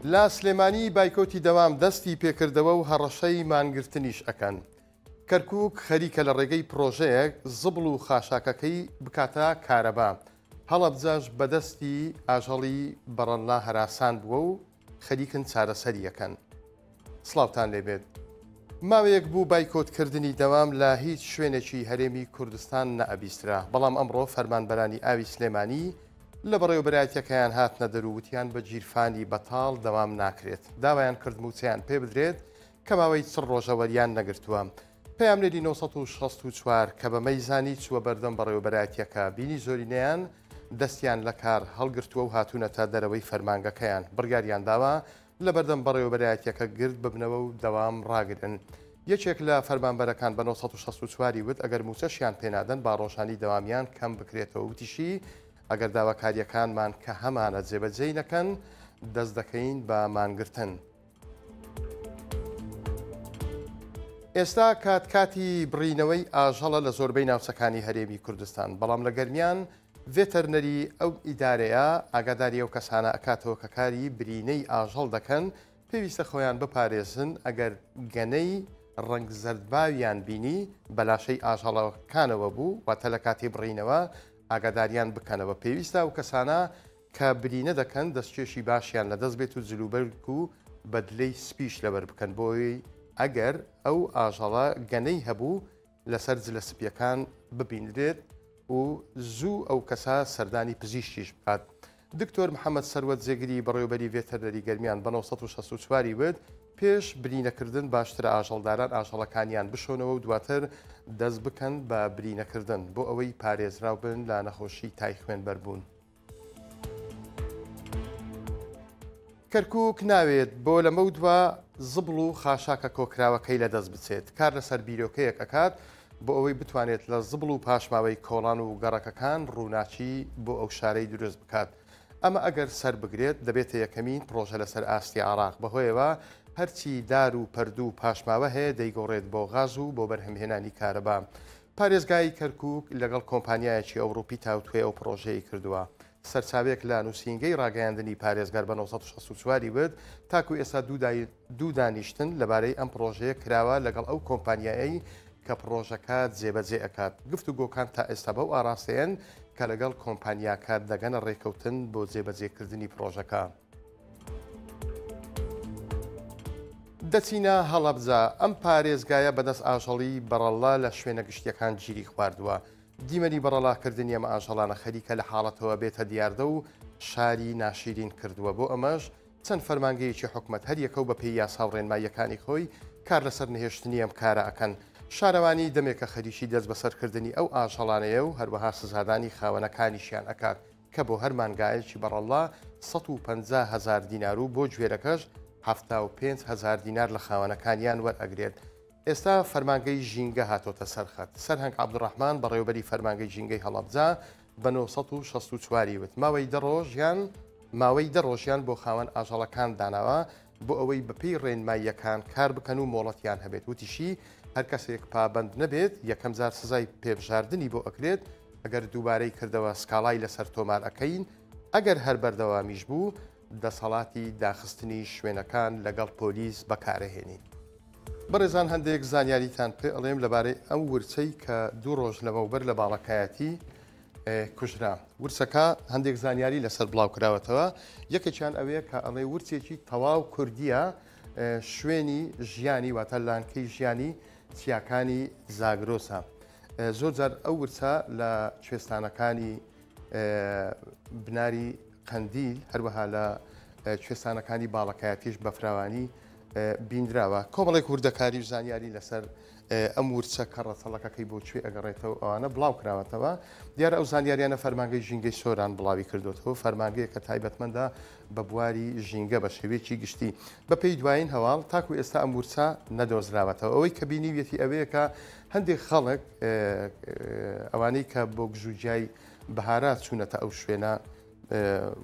لە سلێمانی بایکۆتی دەوام دەستی پێکردەوە و هەڕەشەی مانگرتنیش ئەکەن. کەرکوک خەریکە لە ڕێگەی پڕۆژەیەک زبڵ و خاشاکەکەی بکاتە کارەبا. هەڵەبجەش بەدەستی ئاژەڵی بەڕەللا هەراسان بووە و خەریکن چارەسەری ئەکەن. سڵاوتان لێبێت. ماوەیەک بوو بایکۆت کردنی دەوام لە هیچ شوێنێکی هەرێمی کوردستان نەئەبیسترا، بەڵام ئەمڕۆ فەرمانبەرانی ئاوی سلێمانی لە بەڕێوەبەرایەتیەکەیان هاتنە دەر و وتیان بە گیرفانی بەتاڵ دەوام ناکرێت، داوایان کرد مووچەیان پێ بدرێت کە ماوەی چڕ ڕۆژە وەریان نەگرتووە. پەیامنێری 964 کە بەمەی زانی چووە بەردەم بەڕێوەبەرایەتیەکە، بینی زۆرینەیان دەستیان لە کار هەڵگرتووە و هاتوونەتە دەرەوەی فەرمانگەکەیان، بڕیاریان داوە لەبەردەم بەڕێوەبەرایەتیەکە گرد ببنەوە و دەوام ڕاگرن. یەکێک لە فەرمانبەرەکان بە 964 ی وت، ئەگەر مووچەشیان پێنادەن با ڕۆژانی دەوامیان کەم بکرێتەوە، وتیشی، ئەگەر داواکارییەکانمان کە هەمانە جێبەجێی نەکەن، دەست دەکەین بە مانگرتن. ئێستا کات کاتی بڕینەوەی ئاژەڵە لە زۆربەی ناوچەکانی هەرێمی کوردستان، بەڵام لە گەرمیان ڤێتەرنەری ئەو ئیدارەیە ئاگاداری ئەو کەسانە ئەکاتەوە کە کاری برینەی ئاژەڵ دەکەن، پێویستە خۆیان بپارێزن ئەگەر گەنەی ڕەنگ زەردباویان بینی بە لاشەی ئاژەڵەکانەوە بوو، واتە لە کاتی بڕینەوە ئاگاداریان بکەنەوە. پێویستە ئەو کەسانە کە برینە دەکەن دەستکێشی باشیان لەدەست بێت و جلوبەرگ و بەدلەی سپیش لەبەر بکەن بۆی ئەگەر ئەو ئاژەڵە گەنەی هەبوو لەسەر جلە سپیەکان ببینرێت و زوو ئەو کەسە سەردانی پزیشکیش بکات. دکتۆر محەمەد سەروەت جێگری بەڕێوەبەری ڤێتەرنەری گەرمیان بە 964 ی وت، پێش برینەکردن باشترە ئاژەڵداران ئاژەڵەکانیان بشۆنەوە و دواتر دەست بکەن بە برینەکردن بۆ ئەوەی پارێزراو بن لە نەخۆشی تای خوێنبەربوون. کەرکوک ناوێت بۆ لەمەودوا زبڵ و خاشاکە کۆکراوەکەی لەدەست بچێت، کار لەسەر بیرۆکەیەک ئەکات بۆ ئەوەی بتوانێت لە زبڵ و پاشماوەی کۆڵان و گەڕەکەکان ڕووناکی بۆ ئەو شارەی دروست بکات. ئەمە ئەگەر سەربگرێت دەبێتە یەکەمین پڕۆژە لەسەر ئاستی عێراق، بەهۆیەوە هەرچی دار و پەردوو و پاشماوە هەیە دەیگۆڕێت بۆ غاز و بۆ بەرهەمهێنانی کارەبا. پارێزگای کەرکووک لەگەڵ کۆمپانیایەکی ئەوڕوپی تاوتوێ ئەو پڕۆژەیەی کردووە. سەرچاوەیەک لە نووسینگەی ڕاگەیاندنی پارێزگار بە 964 ی وت، تاکو ئێستا دوو دانیشتن لەبارەی ئەم پڕۆژەیە کراوە لەگەڵ ئەو کۆمپانیایەی کە پڕۆژەکە جێبەجێ ئەکات. گفتوگۆکان تا ئێستا بەو ئاڕاستەیەن کە لەگەڵ کۆمپانیاکە دەگەنە ڕێکەوتن بۆ جێبەجێکردنی پڕۆژەکە. دەچینە هەڵەبجە، ئەم پارێزگایە بەدەست ئاژەڵی بەڕەڵا لە شوێنە گشتییەکان گیری خواردووە. دیمەنی بەڕەڵاکردنی ئەم ئاژەڵانە خەریکە لە حاڵەتەوە بێتە دیاردە و شاری ناشیرین کردووە، بۆ ئەمەش چەند فەرمانگەیەکی حکومەت هەریەکە و بەپێی یاسا و ڕێنماییەکانی خۆی کار لەسەر نەهێشتنی ئەم کارە ئەکەن. شارەوانی دەمێکە خەریکی دەستبەسەرکردنی ئەو ئاژەڵانەیە و هەروەها سزادانی خاوەنەکانیشیان ئەکات. کە بۆ هەر مانگایەکی بەڕەڵڵا 150 هەزار دینار و بۆ گوێرەکەش 75 هەزار دینار لە خاوەنەکانیان وەرئەگرێت. ئێستا فەرمانگەی ژینگە هاتۆتە سەر خەت. سەرهەنگ عەبدولڕەحمان بەڕێوەبەری فەرمانگەی ژینگەی هەڵەبجە بە 964 ی وت، ماوەی دە ڕۆژیان ماوەی دە ڕۆژیان بۆ خاوەن ئاژەڵەکان داناوە بۆ ئەوەی بەپێی ڕێنماییەکان کار بکەن و مۆڵەتیان هەبێت. وتیشی، هەر کەسێک پابەند نەبێت یەکەمجار سزای پێبژاردنی بۆ ئەکرێت، ئەگەر دووبارەی کردەوە سکاڵای لەسەر تۆمار ئەکەین، ئەگەر هەر بەردەوامیش بوو دەسەڵاتی داخستنی شوێنەکان لەگەڵ پۆلیس بەکارئەهێنین. بەڕێزان هەندێک زانیاریتان پێ ئەڵێم لەبارەی ئەو ورچەی کە دوو ڕۆژ لەمەوبەر لە باڵەکایەتی کوژرا. ورچەکە هەندێک زانیاری لەسەر بڵاو کراوەتەوە، یەکێکیان ئەوەیە کە ئەڵێ ورچێکی تەواو کوردیە، شوێنی ژیانی واتە لانکەی ژیانی چیاکانی زاگرۆسە. زۆر جار ئەو ورچە لە کوێستانەکانی بناری قەندیل هەروەها لە کوێستانەکانی باڵەکایەتیش بەفراوانی بینراوە. کۆمەڵێک وردەکاری و زانیاری لەسەر ئەم ورچە کە ڕەچەڵەکەکەی بۆ کوێ ئەگەڕێتەوە ئەوانە بڵاو کراوەتەوە. دیارە ئەو زانیاریانە فەرمانگەی ژینگەی سۆران بڵاوی کردوێتەوە، فەرمانگەیە کە تایبەتمەندە بە بواری ژینگە بە شێوەیەکی گشتی. بەپێی دوایین هەواڵ تاکو ئێستا ئەم ورچە نەدۆزراوەتەوە. ئەوەی کە بینیویەتی ئەوەیە کە هەندێک خەڵک ئەوانەی کە بۆ گژوگیای بەهارە چوونەتە ئەو شوێنە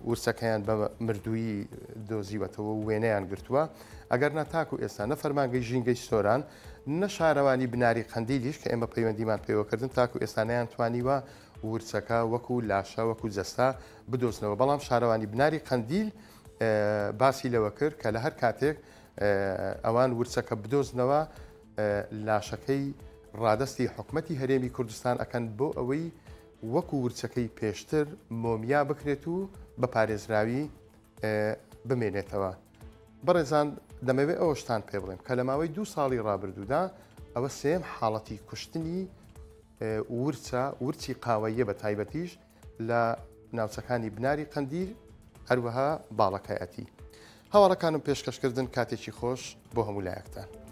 ورچەکەیان بە مردوویی دۆزیوەتەوە و وێنەیان گرتووە. ئەگەر نا تاکو ئێستا نە فەرمانگەی ژینگەی سۆران نە شارەوانی بناری قەندیلیش کە ئێمە پەیوەندیمان پێوەکردن تاکو ئێستا نەیانتوانیوە ورچەکە وەکو لاشە وەکو جەستە بدۆزنەوە، بەڵام شارەوانی بناری قەندیل باسی لەوە کرد کە لە هەر کاتێک ئەوان ورچەکە بدۆزنەوە لاشەکەی ڕادەستی حکومەتی هەرێمی کوردستان ئەکەن بۆ ئەوەی وەکو ورچەکەی پێشتر مۆمیا بکرێت و بە پارێزراوی بمێنێتەوە. بەڕێزان دەمەوێت ئەوەشتان پێ بڵێم کە لە ماوەی دوو ساڵی ڕابردوودا ئەوە سێم حاڵەتی کوشتنی ورچە ورچی قاوەیە بە تایبەتیش لە ناوچەکانی بناری قەندیل هەروەها باڵەکایەتی. هەواڵەکانم پێشکەشکردن کاتێکی خۆش بۆ هەموو لایەکتان.